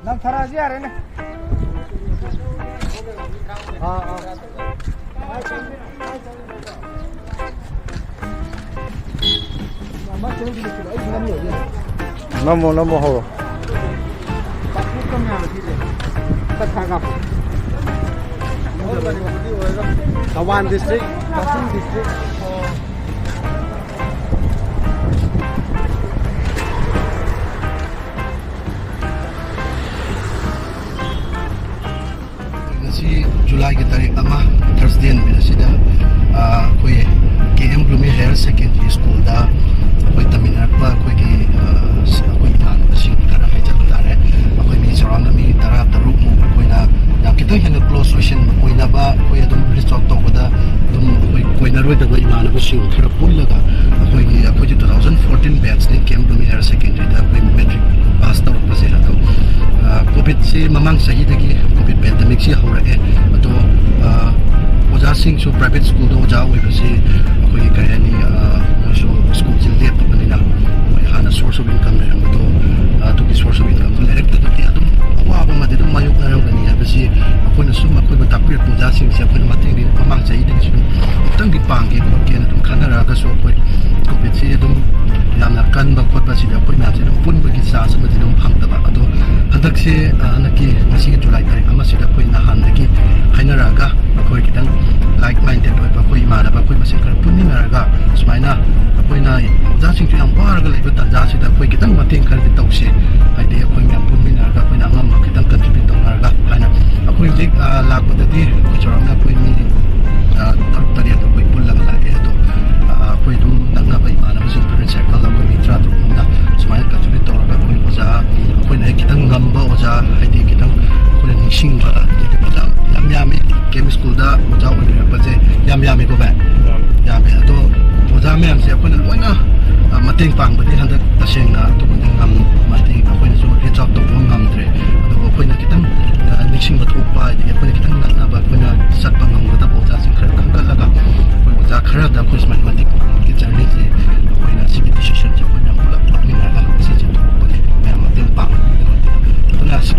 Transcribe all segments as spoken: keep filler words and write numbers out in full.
ꯅꯪ ꯊꯔꯛꯑꯁꯨ ꯌꯥꯔꯦꯅꯦ꯫ ꯑꯥ, ꯑꯥ꯫ ꯅꯝꯃꯣ, ꯅꯝꯃꯣ, ꯍꯧꯔꯣ꯫ ꯊꯧꯕꯥꯜ district, ꯀꯛꯆꯤꯡ district꯫ ꯉꯁꯤ ꯖꯨꯂꯥꯏꯒꯤ ꯇꯥꯔꯤꯛ ꯑꯃ, Thursday ꯅꯨꯃꯤꯠ ꯑꯁꯤꯗ, ꯑ, ꯑꯩꯈꯣꯏ ꯀꯦ ꯑꯦꯝ ꯕ꯭ꯂꯨꯃꯤ Higher Secondary School ꯗ ꯑꯩꯈꯣꯏ ꯇꯝꯃꯤꯟꯅꯔꯛꯄ ꯑꯩꯈꯣꯏꯒꯤ, ꯑ, ꯑꯩꯈꯣꯏ ꯏꯃꯥꯟꯅꯕꯁꯤꯡ ꯈꯔ ꯍꯥꯏꯖꯕ ꯇꯥꯔꯦ꯫ ꯑꯩꯈꯣꯏ ꯃꯤ ꯆꯥꯎꯔꯥꯛꯅ ꯃꯤ ꯇꯔꯥ ꯇꯔꯨꯛ ꯃꯨꯛ ꯑꯩꯈꯣꯏꯅ ꯌꯥꯝ ꯈꯤꯇꯪ ꯍꯦꯟꯅ close ꯑꯣꯏꯁꯤꯟ-, ꯑꯣꯏꯅꯕ ꯑꯩꯈꯣꯏ ꯑꯗꯨꯝ reach out ꯇꯧꯕꯗ ꯑꯗꯨꯝ ꯑꯩꯈꯣꯏ ꯀꯣꯏꯅꯔꯣꯏꯗꯕ ꯏꯃꯥꯟꯅꯕꯁꯤꯡ ꯈꯔ ꯄꯨꯜꯂꯒ ꯑꯩꯈꯣꯏꯒꯤ, ꯑꯩꯈꯣꯏꯁꯦ two thousand fourteen batch ꯅꯤ, ꯀꯦ ꯑꯦꯝ ꯕ꯭ꯂꯨꯃꯤ Higher Secondary ꯗ ꯑꯩꯈꯣꯏ matric pass ꯇꯧꯔꯛꯄꯁꯦ꯫ ꯑꯗꯣ, ꯑ, COVID ꯁꯤ ꯃꯃꯥꯡ ꯆꯍꯤꯗꯒꯤ COVID pandemic ꯁꯤ ꯍꯧꯔꯛꯑꯦ꯫ ꯑꯗꯣ, ꯑ, ꯑꯣꯖꯥꯁꯤꯡꯁꯨ private school ꯗ ꯑꯣꯖꯥ ꯑꯣꯏꯕꯁꯤ ꯑꯩꯈꯣꯏꯒꯤ ꯀꯔꯤ ꯍꯥꯏꯅꯤ, ꯑ, ꯃꯣꯏꯁꯨ school ꯁꯤ ꯂꯦꯞꯄꯕꯅꯤꯅ ꯃꯣꯏ ꯍꯥꯟꯅ source of income ꯂꯩꯔꯝꯕꯗꯣ, ꯑ, ꯑꯗꯨꯒꯤ source of income ꯗꯨ ꯂꯩꯔꯛꯇꯕꯒꯤ ꯑꯗꯨꯝ ꯑꯋꯥꯕ ꯑꯃꯗꯤ ꯑꯗꯨꯝ ꯃꯥꯌꯣꯛꯅꯔꯝꯒꯅꯤ ꯍꯥꯏꯕꯁꯤ ꯑꯩꯈꯣꯏꯅ ꯁꯨꯝ ꯑꯩꯈꯣꯏꯕꯨ ꯇꯥꯛꯄꯤꯔꯛꯄ ꯑꯣꯖꯥꯁꯤꯡꯁꯦ ꯑꯩꯈꯣꯏꯅ ꯃꯇꯦꯡꯗꯤ ꯃꯃꯥꯡ ꯆꯍꯤꯗꯒꯤꯁꯨ ꯑꯗꯨꯝ ꯑꯃꯨꯛꯇꯪꯗꯤ ꯄꯥꯡꯒꯦ ꯈꯣꯠꯀꯦꯅ ꯑꯗꯨꯝ ꯈꯟꯅꯔꯛꯑꯒꯁꯨ ꯑꯩꯈꯣꯏ COVID ꯁꯤ ꯑꯗꯨꯝ ꯌꯥꯝꯅ ꯀꯟꯕ ꯈꯣꯠꯄꯁꯤꯗ ꯑꯩꯈꯣꯏ ꯃꯌꯥꯝꯁꯦ ꯑꯗꯨꯝ ꯄꯨꯟꯕꯒꯤ chance ꯑꯃꯗꯤ ꯑꯗꯨꯝ ꯐꯪꯗꯕ꯫ ꯑꯗꯣ ꯍꯟꯗꯛꯁꯦ, ꯑ, ꯍꯟꯗꯛꯀꯤ ꯉꯁꯤꯒꯤ ꯖꯨꯂꯥꯏ ꯇꯥꯔꯤꯛ ꯑꯃꯁꯤꯗ ꯑꯩꯈꯣꯏ ꯅꯍꯥꯟꯗꯒꯤ ꯍꯥꯏꯅꯔꯛꯑꯒ ꯑꯩꯈꯣꯏ ꯈꯤꯇꯪ like minded ꯑꯣꯏꯕ ꯑꯩꯈꯣꯏ ꯏꯃꯥꯟꯅꯕ ꯑꯩꯈꯣꯏ ꯃꯁꯦꯟ ꯈꯔ ꯄꯨꯟꯃꯤꯟꯅꯔꯒ ꯁꯨꯃꯥꯏꯅ ꯑꯩꯈꯣꯏꯅ ꯑꯣꯖꯥꯁꯤꯡꯁꯨ ꯌꯥꯝ ꯋꯥꯔꯒ ꯂꯩꯕ ꯇꯥꯟꯖꯥꯁꯤꯗ ꯑꯩꯈꯣꯏ ꯈꯤꯇꯪ ꯃꯇꯦꯡ ꯈꯔꯗꯤ ꯇꯧꯁꯦ꯫ ꯍꯥꯏꯗꯤ ꯑꯩꯈꯣꯏ ꯃꯌꯥꯝ ꯄꯨꯟꯃꯤꯟꯅꯔꯒ ꯑꯩꯈꯣꯏꯅ ꯑꯉꯝꯕ ꯈꯤꯇꯪ contribute ꯇꯧꯅꯔꯒ ꯍꯥꯏꯅ ꯑꯩꯈꯣꯏ ꯍꯧꯖꯤꯛ, ꯑ, ꯂꯥꯛꯄꯗꯗꯤ ꯑꯩꯈꯣꯏ ꯆꯥꯎꯔꯥꯛꯅ ꯑꯩꯈꯣꯏ ꯃꯤ, ꯑ, ꯇꯔꯨꯛ ꯇꯔꯦꯠ ꯑꯩꯈꯣꯏ ꯄꯨꯜꯂꯒ ꯂꯥꯛꯑꯦ꯫ ꯑꯗꯣ, ꯑ, ꯑꯩꯈꯣꯏ ꯑꯗꯨꯝ ꯅꯛꯅꯕ ꯏꯃꯥꯟꯅꯕꯁꯤꯡ friend circle ꯑꯩꯈꯣꯏ ꯃꯤ ꯇꯔꯥ ꯇꯔꯨꯛ ꯃꯨꯛꯅ ꯁꯨꯃꯥꯏꯅ contribute ꯇꯧꯔꯒ ꯑꯩꯈꯣꯏ ꯑꯣꯖꯥ, ꯑꯩꯈꯣꯏꯅ ꯍꯦꯛ ꯈꯤꯇꯪ ꯉꯝꯕ ꯑꯣꯖꯥ, ꯍꯥꯏꯗꯤ ꯈꯤꯇꯪ ꯑꯩꯈꯣꯏꯅ ꯅꯤꯡꯁꯤꯡꯕ, ꯑꯗꯒꯤ ꯑꯣꯖꯥ ꯌꯥꯝ ꯌꯥꯝꯃꯤ꯫ ꯀꯦ ꯑꯦꯝ ꯁ꯭ꯀꯨꯜꯗ ꯑꯣꯖꯥ ꯑꯣꯏꯕꯤꯔꯛꯄꯁꯦ ꯌꯥꯝ ꯌꯥꯝꯃꯤꯀꯣ ꯚꯥꯏ? ꯌꯥꯝꯃꯤ꯫ ꯑꯗꯣ ꯑꯣꯖꯥ ꯃꯌꯥꯝꯁꯦ ꯑꯩꯈꯣꯏꯅ ꯂꯣꯏꯅ, ꯑ, ꯃꯇꯦꯡ ꯄꯥꯡꯕꯗꯤ ꯍꯟꯗꯛ ꯇꯁꯦꯡꯅ ꯑꯗꯨꯃꯗꯤ ꯉꯝ-, ꯃꯇꯦꯡ ꯑꯩꯈꯣꯏꯅꯁꯨ reach out ꯇꯧꯕ ꯉꯝꯗ꯭ꯔꯦ꯫ ꯑꯗꯨꯕꯨ ꯑꯩꯈꯣꯏꯅ ꯈꯤꯇꯪ, ꯑ, ꯅꯤꯡꯁꯤꯡꯕ ꯊꯣꯛꯄ, ꯍꯥꯏꯗꯤ ꯑꯩꯈꯣꯏꯅ ꯈꯤꯇꯪ ꯅꯛꯅꯕ, ꯑꯩꯈꯣꯏꯅ ꯆꯠꯄ ꯉꯝꯒꯗꯕ ꯑꯣꯖꯥꯁꯤꯡ ꯈꯔ ꯈꯟꯒꯠꯂꯒ ꯑꯩꯈꯣꯏ ꯑꯣꯖꯥ ꯈꯔꯗ ꯑꯩꯈꯣꯏ ꯁꯨꯃꯥꯏꯅ ꯃꯇꯦꯡ ꯄꯥꯡꯕꯒꯤ journey ꯁꯦ ꯑꯩꯈꯣꯏꯅ ꯁꯤꯒꯤ decision ꯁꯦ ꯑꯩꯈꯣꯏ ꯃꯌꯥꯝ ꯄꯨꯂꯞ ꯂꯥꯛꯃꯤꯟꯅꯔꯒ ꯁꯤꯁꯦ ꯊꯣꯛꯄꯒꯤ ꯃꯌꯥꯝ ꯃꯇꯦꯡ ꯄꯥꯡꯕꯒꯤꯗꯃꯛꯇ꯫ ꯑꯗꯨꯅ ꯁꯤ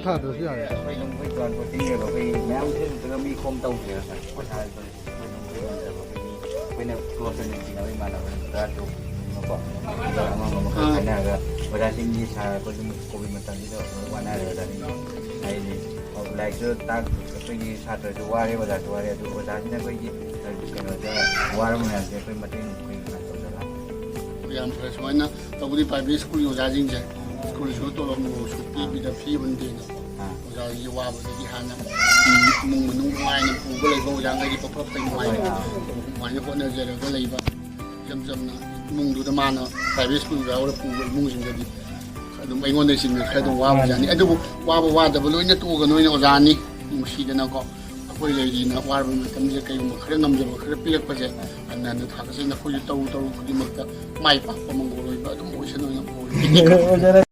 ꯊꯥꯗ꯭ꯔꯁꯨ ꯌꯥꯔꯦ꯫ ꯑꯩꯈꯣꯏ ꯑꯗꯨꯝ ꯑꯩꯈꯣꯏ ꯗꯨꯀꯥꯟ ꯄꯣꯠ ꯊꯤꯟꯅꯕ ꯑꯩꯈꯣꯏ ꯃꯌꯥꯝ ꯊꯤꯟꯕꯗꯨꯒ ꯃꯤ ꯈꯣꯝ ꯇꯧꯗ꯭ꯔꯦꯕ ꯁꯥꯔ꯫ ꯄꯩꯁꯥ ꯑꯩꯈꯣꯏ ꯑꯗꯨꯝ ꯑꯩꯈꯣꯏ ꯌꯣꯟꯖꯕ ꯑꯩꯈꯣꯏꯒꯤ ꯑꯩꯈꯣꯏꯅ ꯀ꯭ꯂꯣꯁꯇ ꯅꯨꯡꯁꯤꯅꯕ ꯏꯃꯥꯟꯅꯕ ꯇꯔꯥ ꯇꯔꯨꯛꯀꯨꯝꯕꯀꯣ ꯑꯃ ꯑꯃ ꯈꯔ ꯑꯥ꯫ ꯈꯥꯏꯅꯔꯒ ꯑꯣꯖꯥꯁꯤꯡꯒꯤ ꯁꯥꯔ ꯑꯩꯈꯣꯏ ꯑꯗꯨꯝ ꯀꯣꯚꯤꯗ ꯃꯇꯝꯁꯤꯗ ꯂꯣꯏ ꯋꯥꯅꯔꯦ ꯑꯣꯖꯥꯁꯤꯡ꯫ ꯍꯥꯏꯗꯤ ꯂꯥꯏꯔꯤꯛꯁꯨ ꯇꯥꯛ ꯑꯩꯈꯣꯏꯒꯤ ꯁꯥꯇ꯭ꯔꯁꯨ ꯋꯥꯔꯦ ꯑꯣꯖꯥꯁꯨ ꯋꯥꯔꯦ ꯑꯗꯨ ꯑꯣꯖꯥꯁꯤꯅ ꯑꯩꯈꯣꯏꯒꯤ ꯀꯩꯅꯣꯗ ꯋꯥꯔꯕ ꯃꯌꯥꯝꯁꯦ ꯑꯩꯈꯣꯏ ꯃꯇꯦꯡ ꯑꯩꯈꯣꯏ ꯀꯩꯅꯣ ꯇꯧꯖꯔꯛꯑꯅꯤ꯫ ꯌꯥꯝ ꯐꯔꯦ꯫ ꯁꯨꯃꯥꯏꯅ ꯇꯧꯕꯗꯤ ꯄ꯭ꯔꯥꯏꯚꯦꯠ ꯁ꯭ꯀꯨꯜꯒꯤ ꯑꯣꯖꯥꯁꯤꯡꯁꯦ ꯁ꯭ꯀꯨꯜꯁꯨ ꯇꯣꯂꯣꯞ ꯅꯨꯡꯂꯣꯞꯁꯨ ꯄꯤꯕꯤꯗ ꯐ꯭ꯔꯤ ꯑꯣꯏꯅ ꯇꯦꯟꯅ ꯑꯥ꯫ ꯑꯣꯖꯥꯒꯤ ꯋꯥꯕꯗꯒꯤ ꯍꯥꯟꯅ ꯏꯃꯨꯡ ꯃꯅꯨꯡ ꯅꯨꯡꯉꯥꯏꯅ ꯄꯨꯕ ꯂꯩꯕ ꯑꯣꯖꯥꯈꯩꯗꯤ ꯄꯐ ꯐꯩ ꯅꯨꯡꯉꯥꯏꯅ ꯑꯗꯨꯃꯥꯏꯅ ꯍꯣꯠꯅꯖꯔꯒ ꯂꯩꯕ ꯏꯆꯝ ꯆꯝꯅ ꯏꯃꯨꯡꯗꯨꯗ ꯃꯥꯅ ꯄ꯭ꯔꯥꯏꯚꯦꯠ ꯁ꯭ꯀꯨꯜ ꯌꯥꯎꯔ ꯄꯨꯕ ꯏꯃꯨꯡꯁꯤꯡꯗꯗꯤ ꯑꯗꯨꯝ ꯑꯩꯉꯣꯟꯗ ꯆꯤꯡꯅ ꯈꯔ ꯑꯗꯨꯝ ꯋꯥꯕꯖꯥꯠꯅꯤ꯫ ꯑꯗꯨꯕꯨ ꯋꯥꯕ ꯋꯥꯗꯕ ꯂꯣꯏꯅ ꯇꯣꯛꯑꯒ ꯅꯣꯏꯅ ꯑꯣꯖꯥꯅꯤ ꯅꯨꯡꯁꯤꯗꯅꯀꯣ ꯑꯩꯈꯣꯏ ꯂꯩꯔꯤꯅ ꯋꯥꯔꯕ ꯃꯇꯝꯁꯤꯗ ꯀꯩꯒꯨꯝꯕ ꯈꯔ ꯉꯝꯖꯕ ꯈꯔ ꯄꯤꯔꯛꯄꯁꯦ ꯍꯟꯅ ꯍꯟꯅ ꯊꯥꯒꯠꯆꯩ꯫ ꯅꯈꯣꯏꯁꯨ ꯇꯧꯔꯨ ꯇꯧꯔꯨ ꯈꯨꯗꯤꯡꯃꯛꯇ ꯃꯥꯏ ꯄꯥꯛꯄ ꯃꯪꯒꯣꯜ ꯑꯣꯏꯕ ꯑꯗꯨꯝ ꯑꯣꯏꯁꯅꯨ꯫ ꯌꯥꯝ ꯑꯣꯏꯔꯦ꯫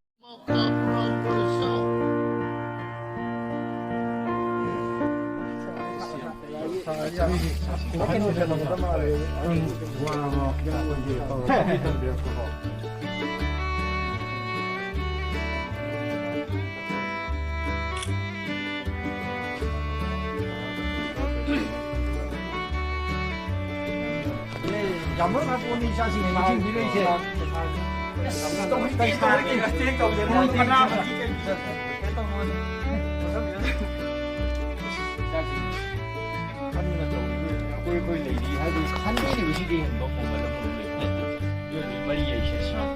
ꯌꯥꯝ ꯃꯔꯨ ꯉꯥꯛꯄ ꯏꯆꯥꯁꯤꯡ ꯃꯤꯁꯤꯡ ꯄꯤꯔꯛꯏꯁꯦ꯫ ꯑꯁ, ꯇꯧꯔꯤꯁꯦ, ꯇꯧꯔꯤꯁꯦ꯫ ꯃꯣꯏ ꯐꯅꯥ ꯈꯟꯗꯅ ꯇꯧꯔꯤꯗꯨ ꯑꯩꯈꯣꯏ, ꯑꯩꯈꯣꯏ ꯂꯩꯔꯤ ꯍꯥꯏꯕꯒꯤ ꯈꯟꯕꯤꯔꯤꯕꯁꯤꯗꯤ ꯍꯦꯟꯕ ꯃꯃꯜ ꯑꯃ ꯂꯩ꯫ ꯃꯤꯑꯣꯏꯕꯒꯤ ꯃꯔꯤ ꯍꯥꯏꯁꯦ ꯁꯤꯅꯤ꯫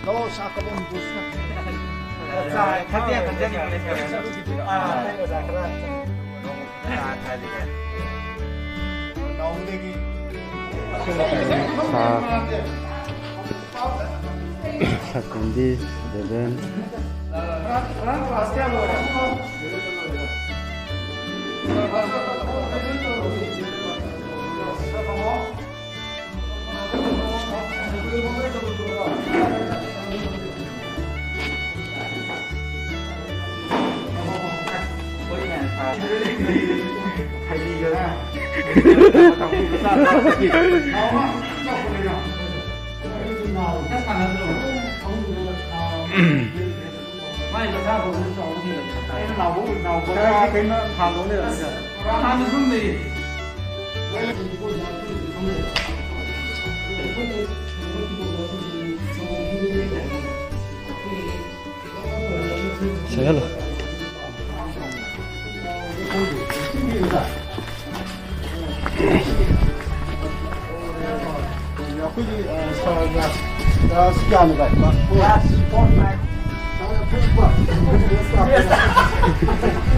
ꯂꯧ ꯁꯥ ꯀꯕꯣꯛ ꯍꯨꯝꯐꯨ ꯁꯨꯅ꯫ ꯈꯟꯖ-, ꯈꯟꯖꯔꯤꯕꯅꯦ꯫ ꯑꯥ, ꯑꯣꯖꯥ ꯈꯔ꯫ ꯅꯣꯡꯃ ꯈꯔ ꯊꯥꯁꯤꯒꯦ꯫ ꯁꯥ ꯁꯀꯨꯟꯗꯤ ꯗꯦꯕꯦꯟ꯫ ꯃꯥꯏ ꯃꯆꯥ ꯐꯥꯎꯕ ꯆꯥꯎꯕ ꯍꯦꯜꯂꯕꯅꯤ꯫ ꯑꯩꯅ ꯅꯥꯎꯕ, ꯅꯥꯎꯕ ꯀꯩꯅꯣ ꯊꯥꯗꯧ ꯂꯩꯔꯝꯃꯦ꯫ ꯍꯥꯟꯅ ꯑꯗꯨꯝ ꯂꯩꯌꯦ꯫ ꯁꯦꯝꯍꯜꯂꯣ꯫ ꯑꯩꯈꯣꯏꯒꯤ, ꯑ, ꯁꯥꯔꯒ ꯀ꯭ꯂꯥꯁ ꯀꯌꯥꯅꯣ ꯚꯥꯏ? Class four. ꯁꯥꯔꯅ ꯐꯨꯔꯛꯄ꯫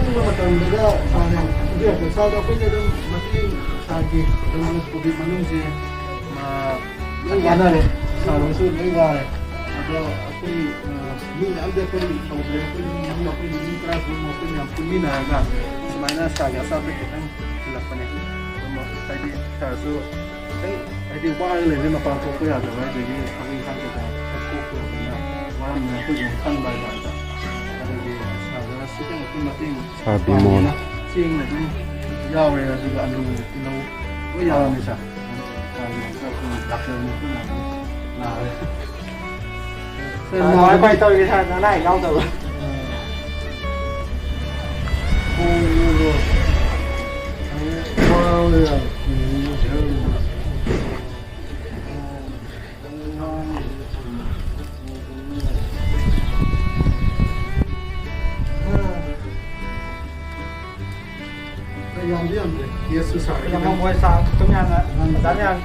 ꯐꯨꯕ ꯃꯇꯝꯗꯨꯗ ꯁꯥꯔꯅ ꯐꯨꯕꯤꯔꯛꯄ꯫ ꯁꯥꯔꯗ ꯑꯩꯈꯣꯏꯅ ꯑꯗꯨꯝ ꯃꯇꯦꯡ ꯁꯥꯔꯒꯤ ꯑꯗꯨꯝ ꯀꯣꯚꯤꯗ ꯃꯅꯨꯡꯁꯦ, ꯑ, ꯂꯣꯏ ꯋꯥꯅꯔꯦ꯫ ꯁꯥꯔ ꯍꯣꯏꯁꯨ ꯂꯣꯏ ꯋꯥꯔꯦ꯫ ꯑꯗꯣ ꯑꯩꯈꯣꯏ, ꯑ, ꯃꯤ ꯃꯌꯥꯝꯗꯤ ꯑꯩꯈꯣꯏ ꯇꯧꯗ꯭ꯔꯦ꯫ ꯑꯩꯈꯣꯏ ꯃꯤ ꯃꯔꯤ, ꯑꯩꯈꯣꯏ ꯃꯤ ꯇꯔꯥ ꯇꯔꯨꯛꯃꯨꯛ ꯑꯩꯈꯣꯏ ꯃꯌꯥꯝ ꯄꯨꯟꯃꯤꯟꯅꯔꯒ ꯁꯨꯃꯥꯏꯅ ꯁꯥꯔꯒꯤ ꯑꯆꯥꯄꯣꯠ ꯈꯤꯇꯪ ꯊꯤꯜꯂꯛꯄꯅꯦ꯫ ꯑꯗꯨꯝ ꯍꯥꯏꯗꯤ ꯁꯥꯔꯁꯨ ꯈꯤꯇꯪ ꯍꯥꯏꯗꯤ ꯋꯥꯔꯒ ꯂꯩꯕꯅꯤꯅ ꯃꯄꯥꯟ ꯊꯣꯛꯄ ꯌꯥꯗꯕ, ꯑꯗꯒꯤ ꯊꯕꯛ ꯏꯪꯈꯥꯡ ꯀꯩꯀꯥ ꯈꯔ ꯊꯣꯛꯄ ꯑꯣꯏꯕꯅꯤꯅ ꯋꯥꯔꯝꯅꯤꯅ ꯑꯩꯈꯣꯏꯁꯨ ꯑꯃꯨꯛ ꯈꯟꯕ ꯍꯥꯏꯇꯥꯔꯦ꯫ ꯑꯗꯨꯒꯤ ꯁꯥꯔꯗ ꯈꯤꯇꯪ ꯑꯩꯈꯣꯏ ꯃꯇꯦꯡ ꯁꯥꯔ ꯕꯤꯃꯣꯜ꯫ ꯄꯥꯡꯒꯦꯅ ꯆꯦꯡ ꯑꯗꯨꯝ ꯌꯥꯎꯔꯦ, ꯑꯗꯨꯒ ꯑꯂꯨ, ꯇꯤꯜꯍꯧ ꯂꯣꯏ ꯌꯥꯎꯔꯝꯃꯦ ꯁꯥꯔ꯫ ꯁꯥꯔꯒꯤ ꯑꯃꯨꯛ ꯈꯔ ꯑꯩꯈꯣꯏ ꯂꯥꯛꯆꯕꯅꯤ, ꯑꯩꯈꯣꯏ ꯃꯌꯥꯝ ꯅꯥꯔꯦ꯫ ꯁꯥꯔ, ꯀꯃꯥꯏ ꯅꯥꯕꯗꯤ ꯀꯃꯥꯏ ꯇꯧꯔꯤꯒꯦ ꯁꯥꯔ? ꯑꯅꯥ ꯑꯌꯦꯛ ꯌꯥꯎꯗꯕ꯭ꯔꯣ? ꯌꯥꯝꯗꯤ ꯌꯥꯝꯗ꯭ꯔꯦ꯫ ꯀꯦꯁꯁꯨ ꯁꯥꯔꯦ꯫ ꯌꯥꯝ ꯃꯣꯏ ꯁꯥ ꯑꯗꯨꯝ ꯌꯥꯝꯅ ꯃꯆꯥ ꯃꯌꯥꯝ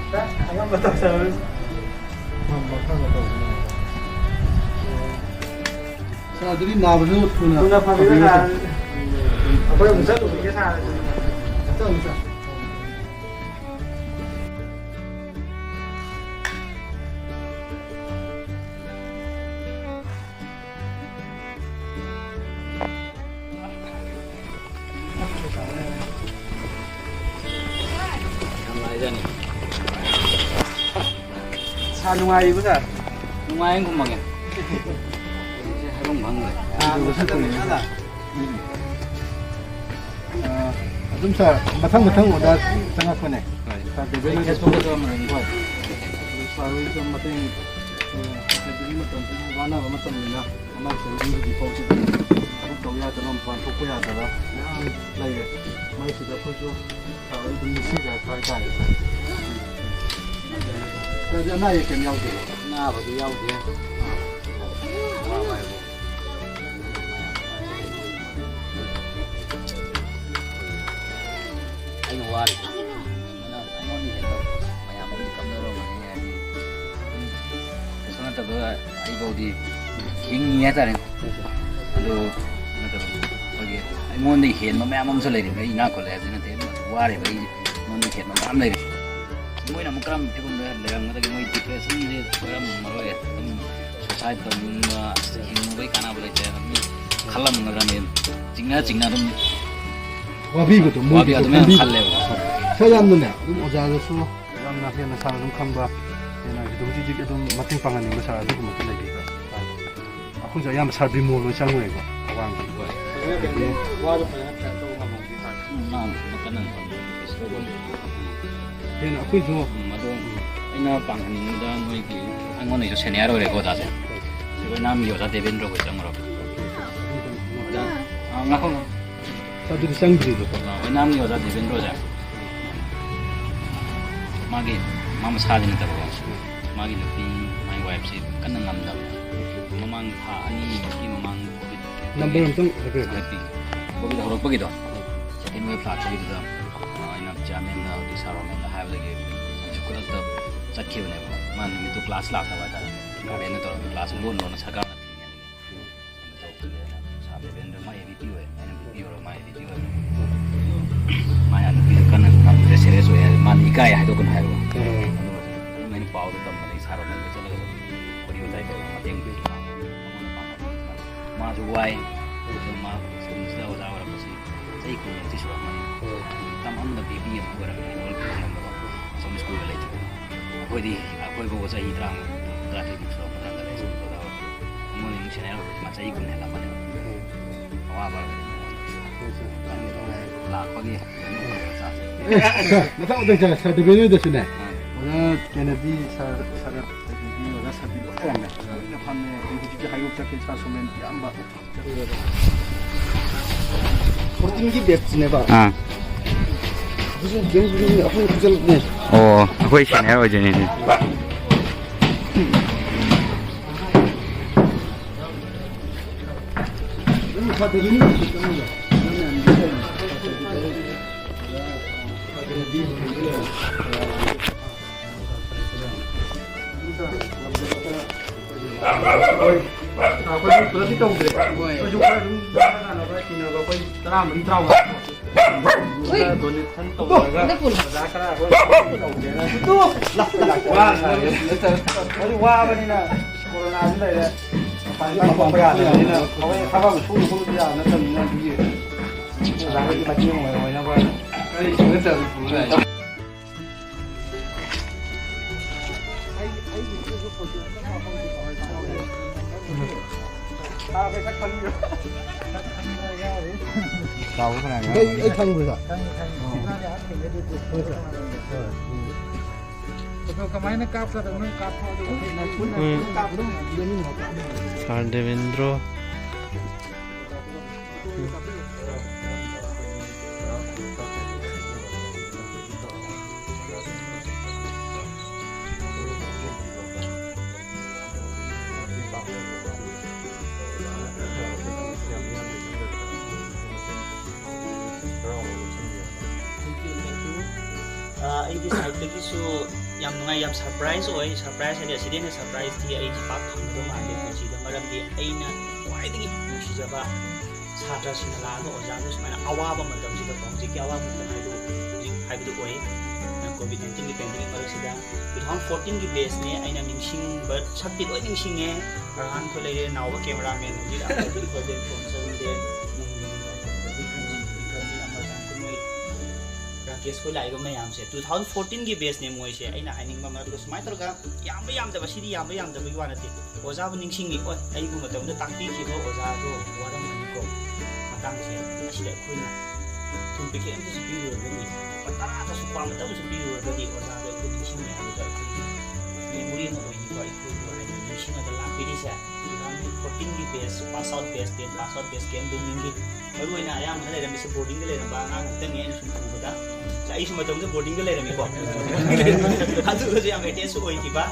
ꯑꯉꯝꯕ ꯇꯧꯖꯔꯁꯨ꯫ ꯉꯝꯕ ꯈꯔ ꯇꯧꯕꯅꯦ꯫ ꯁꯥꯔ, ꯑꯗꯨꯗꯤ ꯅꯥꯕꯁꯨ ꯊꯨꯅ ꯊꯨꯅ ꯐꯕꯤꯔꯣ ꯐꯕꯤꯔꯣ ꯁꯥꯔ꯫ ꯁꯥꯔ꯫ ꯑꯩꯈꯣꯏ ꯑꯃꯨꯛ ꯆꯠꯂꯨꯈꯤꯒꯦ ꯁꯥꯔ꯫ ꯆꯠꯂꯨ, ꯆꯠꯂꯨ꯫ ꯌꯥꯝ ꯅꯨꯡꯉꯥꯏꯖꯥꯠꯅꯤ꯫ ꯁꯥꯔ, ꯅꯨꯡꯉꯥꯏꯔꯤꯕꯣ ꯁꯥꯔ? ꯅꯨꯡꯉꯥꯏꯅ ꯈꯨꯝꯃꯒꯦ꯫ ꯍꯥꯏꯐꯝ ꯈꯪꯗ꯭ꯔꯦ꯫ ꯑꯥ, ꯃꯊꯛꯇ ꯃꯊꯛꯇ꯫ ꯑꯥ, ꯑꯗꯨꯝ ꯁꯥꯔ, ꯃꯊꯪ ꯃꯊꯪ ꯑꯣꯔꯗꯔ ꯆꯪꯉꯛꯄꯅꯦ꯫ ꯍꯣꯏ꯫ ꯁꯥꯔ, ꯗꯦꯕꯦꯟꯗ꯭ꯔ ꯀꯦꯁ ꯕꯨꯛꯇꯁꯨ ꯑꯃ ꯂꯩ꯫ ꯍꯣꯏ꯫ ꯑꯗꯨ ꯁꯥꯔ ꯍꯣꯏꯁꯨ ꯃꯇꯦꯡ ꯍꯧꯖꯤꯛꯀꯤ ꯃꯇꯝꯁꯤꯗꯤ ꯋꯥꯅꯕ ꯃꯇꯝꯅꯤꯅ ꯑꯉꯥꯡꯁꯤꯡ ꯌꯨꯝꯗ ꯐꯥꯎꯁꯤꯗ ꯊꯕꯛ ꯇꯧ ꯌꯥꯗꯕ, ꯃꯄꯥꯟ ꯊꯣꯛꯄ ꯌꯥꯗꯕ ꯃꯌꯥꯝ ꯂꯩꯔꯦ꯫ ꯃꯩꯁꯤꯗ ꯑꯩꯈꯣꯏꯁꯨ ꯁꯥꯕꯗ ꯑꯗꯨꯝ ꯅꯨꯡꯁꯤꯖꯔꯛꯄ ꯍꯥꯏꯇꯥꯔꯦ꯫ ꯁꯥꯔꯗꯤ ꯑꯅꯥ ꯑꯌꯦꯛ ꯀꯩꯝ ꯌꯥꯎꯗꯦ? ꯑꯅꯥꯕꯗꯤ ꯌꯥꯎꯗꯦ꯫ ꯑꯋꯥꯕ ꯍꯥꯏꯕꯨ ꯑꯩꯅ ꯋꯥꯔꯤꯁꯦ꯫ ꯑꯗꯨꯅ ꯑꯩꯉꯣꯟꯗ ꯍꯦꯟꯅ ꯃꯌꯥꯝ ꯑꯃꯗꯤ ꯀꯝꯗꯧꯔꯝꯒꯅꯤ ꯍꯥꯏꯗꯤ, ꯑꯗꯨꯝ ꯀꯩꯁꯨ ꯅꯠꯇꯕ ꯑꯩꯐꯥꯎꯗꯤ ꯍꯤꯡꯉꯤ ꯍꯥꯏꯇꯥꯔꯦ꯫ ꯑꯗꯨ ꯅꯠꯇꯕ ꯑꯩꯈꯣꯏꯒꯤ ꯑꯩꯉꯣꯟꯗ ꯍꯦꯟꯕ ꯃꯌꯥꯝ ꯑꯃꯁꯨ ꯂꯩꯔꯤꯕ, ꯑꯩ ꯏꯅꯥꯛ ꯈꯨꯜꯂꯦ ꯍꯥꯏꯕꯗꯤ ꯅꯠꯇꯦ, ꯑꯗꯨꯝ ꯋꯥꯔꯤꯕ ꯑꯩ ꯑꯩꯉꯣꯟꯗ ꯍꯦꯟꯕ ꯃꯌꯥꯝ ꯂꯩꯔꯤ꯫ ꯃꯣꯏꯅ ꯑꯃꯨꯛ ꯀꯔꯝꯕ ꯐꯤꯕꯝꯗ ꯂꯩꯔꯝꯒꯗꯒꯦ? ꯃꯣꯏ ꯗꯤꯄ꯭ꯔꯦꯁꯟꯁꯦ ꯑꯣꯏꯔꯝꯃꯔꯣꯏ, ꯑꯗꯨꯝ ꯁꯨꯁꯥꯏꯠ ꯇꯧꯅꯤꯡꯕ, ꯍꯤꯡꯕꯒꯤ ꯀꯥꯟꯅꯕ ꯂꯩꯇ꯭ꯔꯦ, ꯃꯤ ꯈꯜꯂꯝꯒꯗ꯭ꯔꯅꯦ, ꯆꯤꯡꯅ ꯆꯤꯡꯅ ꯑꯗꯨꯝ ꯋꯥꯕꯤꯕꯗꯣ ꯋꯥꯕꯤ ꯃꯣꯏꯒꯤꯁꯨ ꯑꯗꯨꯃꯥꯏꯅ ꯈꯟꯕꯤꯕ꯫ ꯈꯜꯂꯦꯕ꯫ ꯁꯥꯔ ꯌꯥꯝꯅꯅꯦ ꯑꯗꯨꯝ ꯑꯣꯖꯥꯗꯁꯨ ꯌꯥꯝꯅ ꯍꯦꯟꯅ ꯁꯥꯔ ꯑꯗꯨꯝ ꯈꯪꯕ, ꯍꯦꯟꯅ ꯍꯧꯖꯤꯛ ꯍꯧꯖꯤꯛ ꯑꯗꯨꯝ ꯃꯇꯦꯡ ꯄꯥꯡꯍꯟꯅꯤꯡꯕ ꯁꯥꯔ ꯑꯗꯨꯒꯨꯝꯕꯁꯨ ꯂꯩꯕꯤꯕ꯭ꯔꯥ? ꯑꯩꯈꯣꯏꯁꯨ ꯑꯌꯥꯝꯕ ꯁꯥꯔ ꯕꯤꯃꯣꯜ ꯍꯣꯏ ꯆꯪꯉꯨꯔꯦꯀꯣ, ꯑꯋꯥꯡꯕꯗꯨꯀꯣ꯫ ꯑꯗꯒꯤ ꯋꯥꯗꯣ ꯐꯖꯅ ꯀꯩꯅꯣ ꯇꯧꯕ ꯉꯝꯍꯧꯗꯦ ꯁꯥꯔ꯫ ꯎꯝ, ꯃꯥ ꯀꯟꯅ ꯉꯝꯍꯧꯗꯦ꯫ ꯍꯦꯟꯅ ꯑꯩꯈꯣꯏꯁꯨ ꯎꯝ, ꯑꯗꯣ ꯑꯩꯅ ꯄꯥꯡꯍꯟꯅꯤꯡꯕꯗ ꯅꯣꯏꯒꯤ ꯑꯩꯉꯣꯟꯗꯒꯤꯁꯨ ꯁꯦꯅꯤꯌꯔ ꯑꯣꯏꯔꯦꯀꯣ ꯑꯣꯖꯥꯁꯦ꯫ ꯁꯤ ꯑꯩꯈꯣꯏ ꯅꯥꯝꯒꯤ ꯑꯣꯖꯥ ꯗꯦꯕꯦꯟꯗ꯭ꯔ ꯍꯣꯏ ꯆꯪꯉꯨꯔꯕ꯫ ꯑꯣꯖꯥ, ꯑꯥ, ꯉꯥꯏꯈꯣ, ꯉꯥꯏꯈꯣ꯫ ꯑꯗꯨꯗꯤ ꯆꯪꯗ꯭ꯔꯤꯕꯀꯣ꯫ ꯑꯥ, ꯑꯣꯏꯅꯥꯝꯒꯤ ꯑꯣꯖꯥ ꯗꯦꯕꯦꯟꯗ꯭ꯔꯣꯁꯦ꯫ ꯃꯥꯒꯤ, ꯃꯥ ꯃꯁꯥꯗꯤ ꯅꯠꯇꯕꯀꯣ꯫ ꯃꯥꯒꯤ ꯅꯨꯄꯤ, ꯃꯥꯒꯤ ꯋꯥꯏꯐꯁꯤ ꯀꯟꯅ ꯉꯝꯗꯕꯅꯦ꯫ ꯃꯃꯥꯡ ꯊꯥ ꯑꯅꯤꯃꯨꯛꯀꯤ ꯃꯃꯥꯡ ꯀꯣꯚꯤꯗ ꯅꯝꯕꯔ ꯑꯝꯇꯪ ꯍꯥꯏꯕꯤꯔꯛꯑꯣ꯫ ꯍꯥꯏꯔꯛꯄꯤꯒꯦ꯫ ꯀꯣꯚꯤꯗ ꯍꯧꯔꯛꯄꯒꯤꯗꯣ, ꯁꯦꯀꯦꯟ ꯋꯦꯚ ꯂꯥꯛꯄꯒꯤꯗꯨꯗ, ꯑꯥ, ꯑꯩꯅ ꯆꯤꯌꯥꯔꯃꯦꯟꯗ, ꯍꯧꯖꯤꯛ ꯁꯥꯔ ꯔꯣꯃꯦꯟꯗ ꯍꯥꯏꯕꯗꯒꯤ ꯑꯩꯁꯨ ꯈꯨꯗꯛꯇ ꯆꯠꯈꯤꯕꯅꯦꯕ꯫ ꯃꯥ ꯅꯨꯃꯤꯠꯇꯨ ꯀ꯭ꯂꯥꯁ ꯂꯥꯛꯇꯕ ꯍꯥꯏꯇꯥꯔꯦ꯫ ꯒꯥꯔꯗꯦꯟꯗ ꯇꯧꯔꯒ ꯀ꯭ꯂꯥꯁ ꯂꯣꯟ ꯂꯣꯟꯅ ꯁꯔꯀꯥꯔꯅ ꯊꯤꯡꯉꯦ꯫ ꯇꯧꯈꯤꯗꯅ ꯁꯥꯔ ꯗꯦꯕꯦꯟꯗ꯭ꯔ ꯃꯥ ꯑꯦ ꯚꯤ ꯄꯤ ꯑꯣꯏ, ꯑꯩꯅ ꯚꯤ ꯄꯤ ꯑꯣꯏꯔ ꯃꯥ ꯑꯦ ꯚꯤ ꯄꯤ ꯑꯣꯏ꯫ ꯑꯗꯣ ꯃꯥ ꯌꯥꯝ ꯅꯨꯄꯤꯗꯣ ꯀꯟꯅ ꯉꯝꯗ꯭ꯔꯦ, ꯁꯦꯔꯤꯌꯁ ꯑꯣꯏ ꯍꯥꯏ, ꯃꯥꯅ ꯏꯀꯥꯏ ꯍꯥꯏꯗꯣꯛꯀꯅꯨ ꯍꯥꯏꯕ꯫ ꯎꯝ꯫ ꯑꯗꯨꯒ ꯑꯗꯨꯝ ꯑꯩꯅ ꯄꯥꯎꯗꯣ ꯇꯝꯕꯗꯒꯤ ꯁꯥꯔ ꯔꯣꯃꯦꯟꯗ ꯆꯠꯂꯒ ꯋꯥꯔꯤ ꯋꯥꯇꯥꯏ ꯇꯧꯔꯒ ꯃꯇꯦꯡ ꯄꯤ-, ꯃꯉꯣꯟꯗ ꯄꯥꯡꯒꯜ ꯄꯤꯕ꯫ ꯃꯥꯁꯨ ꯋꯥꯏ꯫ ꯑꯗꯨ ꯃꯥ ꯁ꯭ꯀꯨꯜꯁꯤꯗ ꯑꯣꯖꯥ ꯑꯣꯏꯔꯛꯄꯁꯤ ꯆꯍꯤ ꯀꯨꯟꯃꯨꯛꯇꯤ ꯁꯨꯔꯝꯃꯅꯤ꯫ ꯎꯝ꯫ ꯃꯇꯝ ꯑꯃꯗ ꯕꯤ ꯄꯤ ꯑꯃ ꯑꯣꯏꯔꯝꯃꯦ, ꯂꯣꯟ ꯄꯤꯕ ꯉꯝꯗꯕ꯫ ꯑꯁꯣꯝ ꯁ꯭ꯀꯨꯜꯗ ꯂꯩꯇ꯭ꯔꯦ꯫ ꯑꯩꯈꯣꯏꯗꯤ, ꯑꯩꯈꯣꯏ ꯐꯥꯎꯕ ꯆꯍꯤ ꯇꯔꯥꯃꯉꯥ, ꯇꯔꯥꯇꯔꯦꯠꯃꯨꯛ ꯁꯨꯔꯛꯄ ꯃꯇꯝꯗ ꯂꯩ, ꯁ꯭ꯀꯨꯜꯗ ꯑꯣꯖꯥ ꯑꯣꯏꯔꯛꯄ꯫ ꯑꯩꯉꯣꯟꯗ ꯑꯃꯨꯛ ꯁꯦꯅꯤꯌꯔ ꯑꯣꯏꯕꯁꯤ ꯃꯥ ꯆꯍꯤ ꯀꯨꯟ ꯍꯦꯜꯂꯝꯃꯅꯦꯕ꯫ ꯎꯝ꯫ ꯑꯋꯥꯕ ꯍꯥꯏꯕꯗꯤ ꯃꯉꯣꯟꯗ ꯍꯣꯏ, ꯁꯥꯔ꯫ ꯂꯥꯛꯄꯒꯤ ꯀꯩꯅꯣ ꯇꯧꯔꯒ ꯆꯥꯁꯦ꯫ ꯃꯊꯪ ꯃꯊꯪ ꯁꯥꯔ, ꯁꯥꯔ ꯗꯦꯕꯦꯟꯗ꯭ꯔꯣꯗꯁꯨꯅꯦ꯫ ꯑꯥ꯫ ꯑꯣꯖꯥ ꯀꯦꯅꯦꯗꯤ ꯁꯥꯔ, ꯁꯥꯔ, ꯑꯗꯒꯤ ꯑꯣꯖꯥ ꯁꯕꯤꯔ ꯐꯝꯃꯦ꯫ ꯑꯩꯅ ꯐꯝꯃꯦ꯫ ꯑꯩ ꯍꯧꯖꯤꯛꯀꯤ ꯍꯥꯏꯗꯣꯛꯆꯔꯛꯀꯦ, ꯁꯥꯔ ꯁꯣꯃꯦꯟ, ꯏꯌꯥꯝꯕ꯫ ꯐꯣꯔꯇꯤꯟꯒꯤ ꯕꯦꯠꯁꯅꯦꯕ꯫ ꯑꯥ꯫ ꯍꯧꯖꯤꯛ ꯒꯦꯝ ꯑꯩꯈꯣꯏ ꯈꯨꯆꯜꯅꯦ꯫ ꯑꯣ, ꯑꯩꯈꯣꯏ ꯁꯦꯅꯤꯌꯔ ꯑꯣꯏꯗꯣꯏꯅꯦ꯫ ꯑꯩꯈꯣꯏ ꯄꯨꯂꯞꯇꯤ ꯇꯧꯗ꯭ꯔꯦ꯫ ꯑꯩꯈꯣꯏꯁꯨ ꯈꯔ ꯑꯗꯨꯝ ꯆꯥꯅꯕ ꯊꯤꯅꯕ ꯑꯩꯈꯣꯏ ꯇꯔꯥꯃꯔꯤ, ꯇꯔꯥꯃꯉꯥ ꯈꯔ ꯗꯣꯅꯦꯁꯟ ꯇꯧꯔꯒ ꯑꯣꯖꯥ ꯈꯔ ꯑꯩꯈꯣꯏ ꯇꯧꯒꯦꯅ꯫ ꯋꯥꯕꯅꯤꯅ ꯀꯣꯔꯣꯅꯥꯁꯨ ꯂꯩꯔꯦ꯫ ꯃꯄꯥꯟ ꯊꯣꯛꯄ ꯌꯥꯗꯕꯅꯤꯅ ꯑꯩꯈꯣꯏ ꯊꯕꯛ ꯁꯨꯔ ꯈꯣꯠꯂꯁꯨ ꯌꯥꯕ ꯅꯠꯇꯕꯅꯤꯅ ꯑꯗꯨꯒꯤ ꯑꯣꯖꯥꯒꯤ ꯃꯇꯦꯡ ꯑꯣꯏꯅ ꯑꯣꯏꯅꯕ꯫ ꯑꯩ, ꯑꯩ ꯈꯪꯕ꯭ꯔꯥ? ꯍꯣꯏ꯫ ꯐꯣꯇꯣ ꯀꯃꯥꯏꯅ ꯀꯥꯞꯀꯗꯕꯅꯣ ꯀꯥꯞꯊꯣꯛꯑꯣ, ꯑꯗꯨꯒ ꯑꯩꯈꯣꯏ ꯄꯨꯟꯅ ꯎꯝ꯫ ꯀꯥꯞꯄꯗꯣ꯫ ꯁꯥꯔ Devendro. Thank you, thank you. ꯑꯥ, ꯑꯩꯒꯤ ꯁꯥꯏꯠꯇꯒꯤꯁꯨ ꯌꯥꯝ ꯅꯨꯡꯉꯥꯏ, ꯌꯥꯝ ꯁꯔꯄ꯭ꯔꯥꯏꯖ ꯑꯣꯏ꯫ ꯁꯔꯄ꯭ꯔꯥꯏꯖ ꯍꯥꯏꯗꯤ ꯑꯁꯤꯗꯩ ꯍꯦꯟꯅ ꯁꯔꯄ꯭ꯔꯥꯏꯖꯇꯤ ꯑꯩ ꯄꯥꯛ ꯐꯪꯒꯗꯧ ꯃꯥꯟꯗꯦ ꯄꯨꯟꯁꯤꯗ, ꯃꯔꯝꯗꯤ ꯑꯩꯅ ꯈ꯭ꯋꯥꯏꯗꯒꯤ ꯅꯨꯡꯁꯤꯖꯕ ꯁꯥꯇ꯭ꯔꯁꯤꯡꯅ ꯂꯥꯛꯑꯒ ꯑꯣꯖꯥꯕꯨ ꯁꯨꯃꯥꯏꯅ ꯑꯋꯥꯕ ꯃꯇꯝꯁꯤꯗꯀꯣ, ꯍꯧꯖꯤꯛꯀꯤ ꯑꯋꯥꯕ ꯃꯇꯝ ꯍꯥꯏꯕꯗꯨ ꯍꯧꯖꯤꯛ ꯍꯥꯏꯕꯗꯨ ꯑꯣꯏ꯫ ꯀꯣꯚꯤꯗ ꯅꯥꯏꯟꯇꯤꯟꯒꯤ ꯄꯦꯟꯗꯦꯃꯤꯛ ꯃꯔꯛꯁꯤꯗ ꯇꯨ ꯊꯥꯎꯖꯟ ꯐꯣꯔꯇꯤꯟꯒꯤ ꯕꯦꯁꯅꯦ ꯑꯩꯅ ꯅꯤꯡꯁꯤꯡꯕ ꯁꯛꯇꯤ ꯂꯣꯏ ꯅꯤꯡꯁꯤꯡꯉꯦ꯫ ꯐꯔꯍꯥꯟ ꯈꯣꯏ ꯂꯩꯔꯦ, ꯅꯥꯎꯕ ꯀꯦꯃꯦꯔꯥꯃꯦꯟ, ꯍꯧꯖꯤꯛ ꯑꯩꯈꯣꯏ ꯈꯣꯏ ꯂꯩꯔꯦ, ꯐꯣꯟ ꯆꯪꯗꯦ, ꯕꯤꯀ꯭ꯔꯝꯖꯤꯠ, ꯕꯤꯀ꯭ꯔꯝꯖꯤꯠ, ꯑꯃꯔ ꯆꯥꯟ ꯈꯨꯟꯃꯩ, ꯔꯥꯀꯦꯁ ꯈꯣꯏ ꯂꯥꯛꯏꯕ ꯃꯌꯥꯝꯁꯦ ꯇꯨ ꯊꯥꯎꯖꯟ ꯐꯣꯔꯇꯤꯟꯒꯤ ꯕꯦꯁꯅꯦ ꯃꯣꯏꯁꯦ꯫ ꯑꯩꯅ ꯍꯥꯏꯅꯤꯡꯕ ꯑꯃ, ꯑꯗꯨꯒ ꯁꯨꯃꯥꯏꯅ ꯇꯧꯔꯒ ꯌꯥꯝꯕ ꯌꯥꯝꯗꯕ, ꯁꯤꯗꯤ ꯌꯥꯝꯕ ꯌꯥꯝꯗꯕꯒꯤ ꯋꯥ ꯅꯠꯇꯦ꯫ ꯑꯣꯖꯥꯕꯨ ꯅꯤꯡꯁꯤꯡꯉꯤ, ꯑꯣꯏ, ꯑꯩꯕꯨ ꯃꯇꯝꯗ ꯇꯥꯛꯄꯤꯈꯤꯕ ꯑꯣꯖꯥꯗꯣ ꯋꯥꯔꯝꯃꯅꯤꯀꯣ꯫ ꯃꯇꯥꯡꯁꯦ ꯑꯁꯤꯗ ꯑꯩꯈꯣꯏꯅ ꯊꯨꯝ ꯄꯦꯀꯦꯠ ꯑꯃꯇꯁꯨ ꯄꯤꯔꯨꯔꯒꯗꯤ, ꯂꯨꯄꯥ ꯇꯔꯥꯗꯁꯨ ꯀ꯭ꯋꯥ ꯑꯃꯇꯪꯁꯨ ꯄꯤꯔꯨꯔꯒꯗꯤ ꯑꯣꯖꯥꯗꯣ ꯑꯩꯈꯣꯏ ꯅꯤꯡꯁꯤꯡꯉꯦ ꯍꯥꯏꯕꯗꯣ ꯑꯩꯈꯣꯏꯒꯤ ꯃꯦꯃꯣꯔꯤ ꯑꯃ ꯑꯣꯏꯅꯤꯀꯣ꯫ ꯑꯩꯈꯣꯏꯕꯨ ꯍꯥꯏꯗꯤ ꯕꯦꯁ ꯄꯥꯁ ꯑꯥꯎꯠ ꯕꯦꯁ, ꯇꯦꯟ ꯄꯥꯁ ꯑꯥꯎꯠ ꯕꯦꯁ ꯀꯩꯝ ꯑꯗꯨꯝ ꯅꯤꯡꯁꯤꯡꯉꯤ꯫ ꯃꯔꯨ ꯑꯣꯏꯅ ꯑꯌꯥꯝꯕꯅ ꯂꯩꯔꯝꯃꯤꯁꯦ ꯕꯣꯔꯗꯤꯡꯗ ꯂꯩꯔꯝꯕ ꯑꯉꯥꯡ ꯉꯥꯛꯇꯅꯤ ꯑꯩꯅ ꯁꯨꯝ ꯎꯕꯗ꯫ ꯑꯩꯁꯨ ꯃꯇꯝꯗꯨꯗ ꯕꯣꯔꯗꯤꯡꯗ ꯂꯩꯔꯝꯃꯤꯀꯣ꯫ ꯑꯗꯨꯒꯁꯨ ꯌꯥꯝ ꯑꯦꯇꯦꯆꯁꯨ ꯑꯣꯏꯈꯤꯕ꯫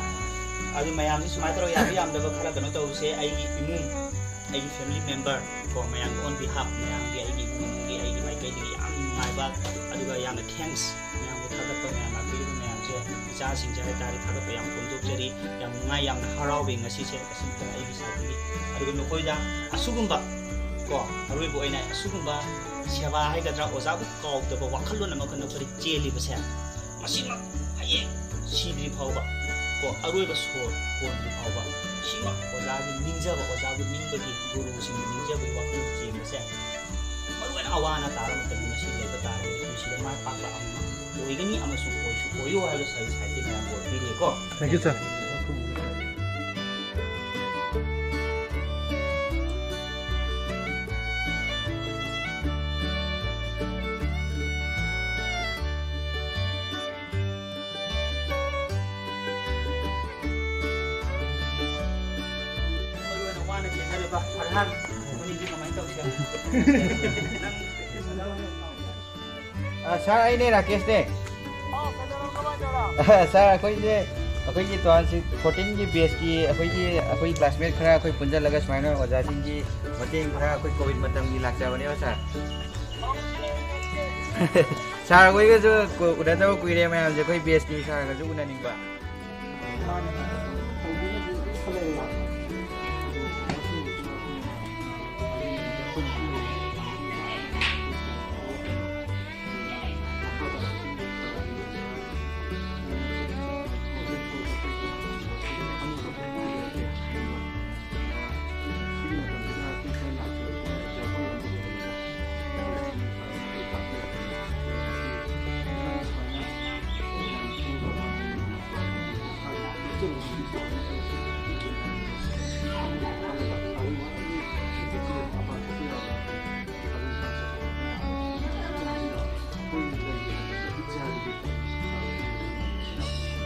ꯑꯗꯨ ꯃꯌꯥꯝꯁꯤ ꯁꯨꯃꯥꯏꯅ ꯇꯧꯔꯒ ꯌꯥꯝꯕ ꯌꯥꯝꯗꯕ ꯈꯔ ꯀꯩꯅꯣ ꯇꯧꯕꯁꯦ ꯑꯩꯒꯤ ꯏꯃꯨꯡ, ꯑꯩꯒꯤ ꯐꯦꯃꯤꯂꯤ ꯃꯦꯝꯕꯔ ꯀꯣ, ꯃꯌꯥꯝꯒꯤ ꯑꯣꯟ ꯕꯤꯍꯥꯐ, ꯃꯌꯥꯝꯒꯤ, ꯑꯩꯒꯤ ꯏꯃꯨꯡ ꯃꯅꯨꯡꯒꯤ, ꯑꯩꯒꯤ ꯃꯥꯏꯀꯩꯗꯒꯤ ꯌꯥꯝ ꯅꯨꯡꯉꯥꯏꯕ, ꯑꯗꯨꯒ ꯌꯥꯝꯅ ꯊꯦꯡꯛꯁ, ꯃꯌꯥꯝꯕꯨ ꯊꯥꯒꯠꯄ, ꯃꯌꯥꯝ ꯂꯥꯛꯄꯤꯔꯤꯕ ꯃꯌꯥꯝꯁꯦ, ꯏꯆꯥꯁꯤꯡꯁꯦ ꯍꯥꯏꯇꯥꯔꯦ, ꯊꯥꯒꯠꯄ ꯌꯥꯝ ꯐꯣꯡꯗꯣꯛꯆꯔꯤ꯫ ꯌꯥꯝ ꯅꯨꯡꯉꯥꯏ, ꯌꯥꯝꯅ ꯍꯔꯥꯎꯕꯤ ꯉꯁꯤꯁꯦ ꯇꯁꯦꯡꯅ ꯑꯩꯒꯤ ꯁꯥꯏꯠꯇꯒꯤ꯫ ꯑꯗꯨꯒ ꯅꯈꯣꯏꯗ ꯑꯁꯤꯒꯨꯝꯕ ꯀꯣ, ꯑꯔꯣꯏꯕ ꯑꯣꯏꯅ ꯑꯁꯤꯒꯨꯝꯕ ꯁꯦꯕꯥ ꯍꯥꯏꯒꯗ꯭ꯔꯥ, ꯑꯣꯖꯥꯕꯨ ꯀꯥꯎꯗꯕ ꯋꯥꯈꯜꯂꯣꯟ ꯑꯃꯈꯛ ꯅꯈꯣꯏꯗ ꯆꯦꯜꯂꯤꯕꯁꯦ, ꯃꯁꯤꯃꯛ ꯍꯌꯦꯡ ꯁꯤꯗ꯭ꯔꯤ ꯐꯥꯎꯕ ꯀꯣ, ꯑꯔꯣꯏꯕ ꯁꯣꯔ ꯍꯣꯟꯗ꯭ꯔꯤ ꯐꯥꯎꯕ, ꯁꯤꯃꯛ ꯑꯣꯖꯥꯒꯤ ꯅꯤꯡꯖꯕ, ꯑꯣꯖꯥꯕꯨ ꯅꯤꯡꯕꯒꯤ, ꯒꯨꯔꯨꯁꯤꯡꯕꯨ ꯅꯤꯡꯖꯕꯒꯤ ꯋꯥꯈꯜ ꯆꯦꯟꯕꯁꯦ ꯃꯔꯨ ꯑꯣꯏꯅ ꯑꯋꯥ ꯑꯅꯥ ꯇꯥꯔ ꯃꯇꯝꯗ ꯃꯁꯤ ꯂꯩꯕ ꯇꯥꯔꯒꯗꯤ ꯄꯨꯟꯁꯤꯗ ꯃꯥꯏ ꯄꯥꯛꯄ ꯑꯃ ꯑꯣꯏꯒꯅꯤ ꯑꯃꯁꯨꯡ ꯑꯣꯏꯁꯨ ꯑꯣꯏꯌꯣ ꯍꯥꯏꯕ ꯁꯔꯚꯤꯁ ꯍꯥꯏꯁꯤ ꯃꯌꯥꯝ ꯑꯣꯏꯕꯤꯔꯤꯀꯣ꯫ Thank you, sir. ꯃꯔꯨ ꯑꯣꯏꯅ ꯋꯥꯅ ꯆꯦꯟꯅꯔꯤꯕ ꯐꯔꯍꯥꯟ, ꯃꯅꯤꯡꯗꯤ ꯀꯃꯥꯏꯅ ꯇꯧꯁꯦ? ꯅꯪ ꯑ, ꯁꯥꯔ, ꯑꯩꯅꯦ ꯔꯥꯀꯦꯁꯅꯦ꯫ ꯑ, ꯁꯥꯔ, ꯑꯩꯈꯣꯏꯁꯦ, ꯑꯩꯈꯣꯏꯒꯤ ꯇꯨ ꯊꯥꯎꯖꯟ ꯐꯣꯔꯇꯤꯟꯒꯤ ꯕꯦꯁꯀꯤ ꯑꯩꯈꯣꯏꯒꯤ, ꯑꯩꯈꯣꯏ ꯀ꯭ꯂꯥꯁꯃꯦꯠ ꯈꯔ ꯑꯩꯈꯣꯏ ꯄꯨꯟꯁꯤꯜꯂꯒ ꯁꯨꯃꯥꯏꯅ ꯑꯣꯖꯥꯁꯤꯡꯒꯤ ꯃꯇꯦꯡ ꯈꯔ ꯑꯩꯈꯣꯏ ꯀꯣꯚꯤꯗ ꯃꯇꯝꯒꯤ ꯂꯥꯛꯆꯕꯅꯦꯕ, ꯁꯥꯔ꯫ ꯁꯥꯔ, ꯑꯩꯈꯣꯏꯒꯁꯨ ꯀꯨ-, ꯎꯅꯗꯕ ꯀꯨꯏꯔꯦ ꯃꯌꯥꯝꯁꯦ, ꯑꯩꯈꯣꯏ ꯕꯦꯁꯀꯤ ꯁꯥꯔꯒꯁꯨ ꯎꯅꯅꯤꯡꯕ꯫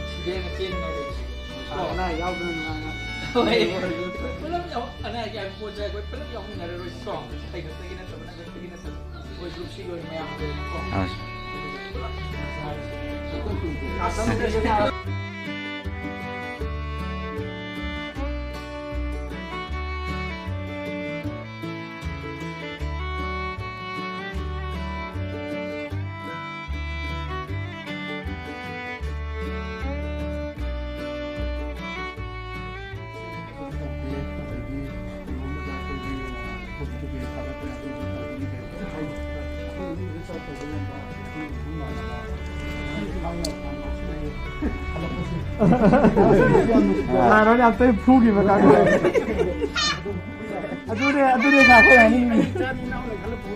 ꯁꯤꯗꯩ ꯍꯦꯟꯅ ꯄꯦꯟꯅꯤꯡꯉꯥꯏ ꯂꯩꯇꯦ꯫ ꯑꯅꯥ ꯑꯌꯦꯛ ꯌꯥꯎꯗꯅ ꯅꯨꯡꯉꯥꯏꯅ ꯍꯣꯏ꯫ ꯄꯨꯂꯞ ꯌꯥꯎ-, ꯑꯅꯥ ꯑꯌꯦꯛ ꯌꯥꯝ ꯄꯣꯠꯁꯦ ꯑꯩꯈꯣꯏ ꯄꯨꯂꯞ ꯌꯥꯎꯃꯤꯟꯅꯔꯔꯣꯏꯀꯣ꯫ ꯑꯩ ꯈꯛꯇꯒꯤ ꯅꯠꯇꯕ, ꯅꯪ ꯈꯛꯇꯒꯤ ꯅꯠꯇꯕ꯫ ꯑꯩꯈꯣꯏ group ꯁꯤ ꯂꯣꯏ ꯃꯌꯥꯝ ꯂꯩꯔꯤꯀꯣ꯫ ꯑꯥ꯫ ꯄꯨꯂꯞ ꯁꯥꯔꯁꯤ꯫ ꯅꯍꯥꯟ ꯌꯥꯝ ꯇꯣꯏꯅ ꯐꯨꯈꯤꯕ ꯀꯥꯡꯕꯨ꯫ ꯑꯗꯨꯅꯦ, ꯑꯗꯨꯅꯦ ꯁꯥꯔ ꯑꯩꯈꯣꯏ ꯍꯥꯏꯅꯤꯡꯉꯤꯁꯦ꯫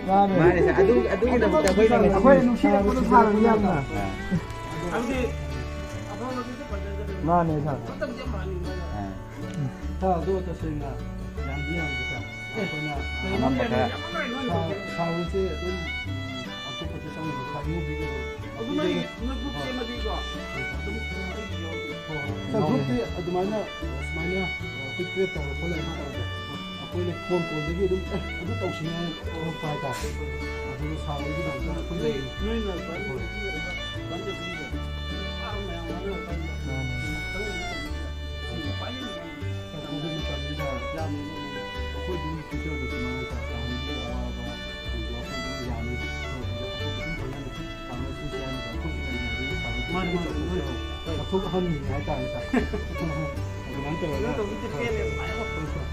ꯃꯥꯅꯦ꯫ ꯃꯥꯅꯦ, ꯁꯥꯔ꯫ ꯑꯗꯨ, ꯑꯗꯨꯒꯤꯗꯃꯛꯇ ꯑꯩꯈꯣꯏꯅ ꯉꯁꯤ ꯑꯩꯈꯣꯏ ꯅꯨꯡꯁꯤꯔꯛꯄꯗꯣ ꯁꯥꯔꯅꯤ ꯌꯥꯝꯅ꯫ ꯑꯥ꯫ ꯃꯥꯅꯦ, ꯁꯥꯔ꯫ ꯑꯥ꯫ ꯁꯥꯔ, ꯑꯗꯣ ꯇꯁꯦꯡꯅ ꯌꯥꯝꯗꯤ ꯌꯥꯝꯗꯦ, ꯁꯥꯔ꯫ ꯑꯩꯈꯣꯏꯅ ꯑꯉꯝꯕ ꯈꯔ꯫ ꯁꯥꯔ, ꯁꯥꯔ ꯍꯣꯏꯁꯦ ꯑꯗꯨꯝ, ꯎꯝ, ꯑꯇꯣꯞꯄꯁꯨ ꯆꯪꯗꯕ, ꯁꯥꯔ ꯅꯣꯏꯒꯤ ꯑꯗꯨꯝ ꯑꯗꯨ ꯅꯣꯏꯒꯤ, ꯅꯣꯏ group ꯁꯦꯝꯃꯗꯤꯀꯣ, ꯑꯗꯨꯝ ꯑꯩꯒꯤ ꯌꯥꯎꯔꯤ꯫ ꯍꯣꯏ, ꯍꯣꯏ꯫ ꯁꯥꯔ, group ꯇꯤ ꯑꯗꯨꯃꯥꯏꯅ, ꯁꯨꯃꯥꯏꯅ, ꯑꯩꯈꯣꯏ create ꯇꯧꯔꯛꯄ ꯂꯩꯔꯦ ꯍꯥꯏꯇꯥꯔꯦ꯫ ꯑꯩꯈꯣꯏꯅ phone call ꯗꯒꯤ ꯑꯗꯨꯝ, "ꯑꯦ, ꯑꯗꯨ ꯇꯧꯁꯤꯅꯦ" ꯍꯥꯏꯅ ꯊꯣꯛꯂꯛꯄ ꯍꯥꯏꯇꯥꯔꯦ꯫ ꯑꯗꯨꯒ ꯁꯥꯔ ꯍꯣꯏꯒꯤꯗꯃꯛꯇ ꯑꯩꯈꯣꯏ ꯅꯣꯏ, ꯅꯣꯏꯅ ꯍꯣꯏ꯫ ꯃꯥꯅꯦ꯫ ꯑꯗꯨꯒꯤ ꯃꯇꯝꯗꯨꯗ ꯑꯩꯈꯣꯏ ꯑꯗꯨꯝ future ꯗꯁꯨ ꯃꯥꯅ ꯇꯧꯔꯛꯄ ꯑꯋꯥꯕ ꯊꯦꯡꯅꯕ ꯑꯩꯈꯣꯏ ꯑꯗꯨꯝ ꯌꯥꯅꯤ꯫ ꯑꯩꯈꯣꯏ ꯑꯗꯨꯝ ꯐꯪꯒꯅꯤ꯫ ꯁꯥꯔ ꯍꯣꯏ ꯁꯨ ꯌꯥꯅꯤ꯫ ꯑꯩꯈꯣꯏꯁꯨ ꯂꯩꯔꯤꯉꯩꯗꯒꯤ ꯁꯥꯔ ꯍꯣꯏ ꯃꯥꯅꯤ, ꯃꯥꯅꯤ, ꯃꯥꯅꯤ꯫ ꯑꯊꯨꯕ ꯑꯍꯟꯅꯤꯅꯦ ꯍꯥꯏꯇꯥꯔꯦ, ꯁꯥꯔ꯫ ꯑꯗꯨꯃꯥꯏꯅ ꯇꯧꯔꯒ ꯀꯩꯅꯣ ꯇꯧꯕꯗꯤ ꯄꯦꯜꯂꯦ꯫ ꯍꯣꯏ, ꯁꯥꯔ꯫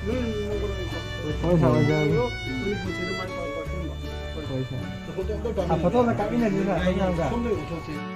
ꯍꯣꯏ, ꯁꯥꯔ, ꯑꯣꯏꯖꯔꯒꯦ꯫ ꯃꯅꯤꯄꯨꯔꯁꯤꯗ ꯃꯥꯏ ꯄꯥꯛꯄ ꯑꯁꯦꯡꯕ꯫ ꯍꯣꯏ, ꯁꯥꯔ꯫ ꯐꯣꯇꯣ ꯑꯝꯇ ꯀꯥꯞꯃꯤꯟꯅꯁꯦ꯫ ꯑꯥ, ꯐꯣꯇꯣ ꯑꯝꯇ ꯀꯥꯞꯃꯤꯟꯅꯁꯦ, ꯁꯥꯔ, ꯑꯩꯈꯣꯏ ꯃꯌꯥꯝꯒ꯫ ꯁꯣꯝꯗ ꯑꯣꯏꯅ ꯎꯠꯊꯣꯛꯁꯦ꯫